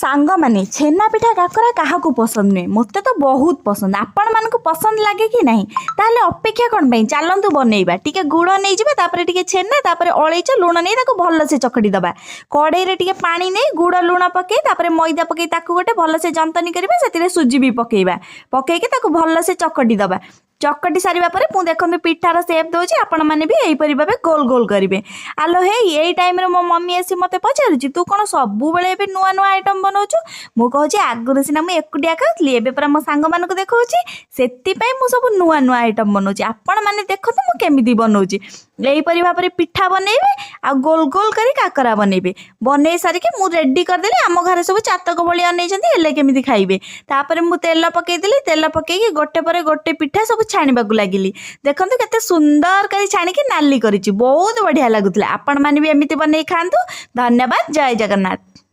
ସାଙ୍ଗମାନେ, ଛେନା ପିଠା, କାକରା କାହାକୁ ପସନ୍ଦ ନୁହେଁ? ମୋତେ ତ ବହୁତ ପସନ୍ଦ। ଆପଣମାନଙ୍କୁ ପସନ୍ଦ ଲାଗେ କି ନାହିଁ? ତାହେଲେ ଅପେକ୍ଷା କ'ଣ ପାଇଁ? ଚାଲନ୍ତୁ ବନେଇବା। ଟିକେ ଗୁଡ଼ ନେଇଯିବା, ତାପରେ ଟିକେ ଛେନା, ତାପରେ ଅଳେଇଚ, ଲୁଣ ନେଇ ତାକୁ ଭଲସେ ଚକଟି ଦେବା। କଡ଼େଇରେ ଟିକେ ପାଣି ନେଇ ଗୁଡ଼, ଲୁଣ ପକେଇ, ତାପରେ ମଇଦା ପକେଇ ତାକୁ ଗୋଟେ ଭଲସେ ଯନ୍ତନୀ କରିବା। ସେଥିରେ ସୁଜି ବି ପକେଇବା। ପକେଇକି ତାକୁ ଭଲସେ ଚକଟି ଦେବା। ଚକଟି ସାରିବା ପରେ ମୁଁ ଦେଖନ୍ତୁ ପିଠାର ସେପ୍ ଦେଉଛି। ଆପଣମାନେ ବି ଏହିପରି ଭାବେ ଗୋଲ ଗୋଲ କରିବେ। ଆଲୋ ହେଇ, ଏଇ ଟାଇମ୍ରେ ମୋ ମମି ଆସି ମୋତେ ପଚାରୁଛି, "ତୁ କ'ଣ ସବୁବେଳେ ଏବେ ନୂଆ ନୂଆ ଆଇଟମ୍ ବନଉଛୁ?" ମୁଁ କହୁଛି, ଆଗରୁ ସିନା ମୁଁ ଏକୁଟିଆ ଖାଉଥିଲି, ଏବେ ପରା ମୋ ସାଙ୍ଗମାନଙ୍କୁ ଦେଖାଉଛି, ସେଥିପାଇଁ ମୁଁ ସବୁ ନୂଆ ନୂଆ ଆଇଟମ୍ ବନଉଛି। ଆପଣମାନେ ଦେଖନ୍ତୁ ମୁଁ କେମିତି ବନଉଛି। ଏହିପରି ଭାବରେ ପିଠା ବନେଇବେ ଆଉ ଗୋଲ ଗୋଲ କରି କାକରା ବନେଇବେ। ବନେଇ ସାରିକି ମୁଁ ରେଡ଼ି କରିଦେଲି। ଆମ ଘରେ ସବୁ ଚାତକ ଭଳି ଅନେଇଛନ୍ତି, ହେଲେ କେମିତି ଖାଇବେ। ତାପରେ ମୁଁ ତେଲ ପକେଇଦେଲି। ତେଲ ପକେଇକି ଗୋଟେ ପରେ ଗୋଟେ ପିଠା ସବୁ ଛାଣିବାକୁ ଲାଗିଲି। ଦେଖନ୍ତୁ କେତେ ସୁନ୍ଦର କରି ଛାଣିକି ନାଲି କରିଛି। ବହୁତ ବଢ଼ିଆ ଲାଗୁଥିଲା। ଆପଣମାନେ ବି ଏମିତି ବନେଇ ଖାଆନ୍ତୁ। ଧନ୍ୟବାଦ। ଜୟ ଜଗନ୍ନାଥ।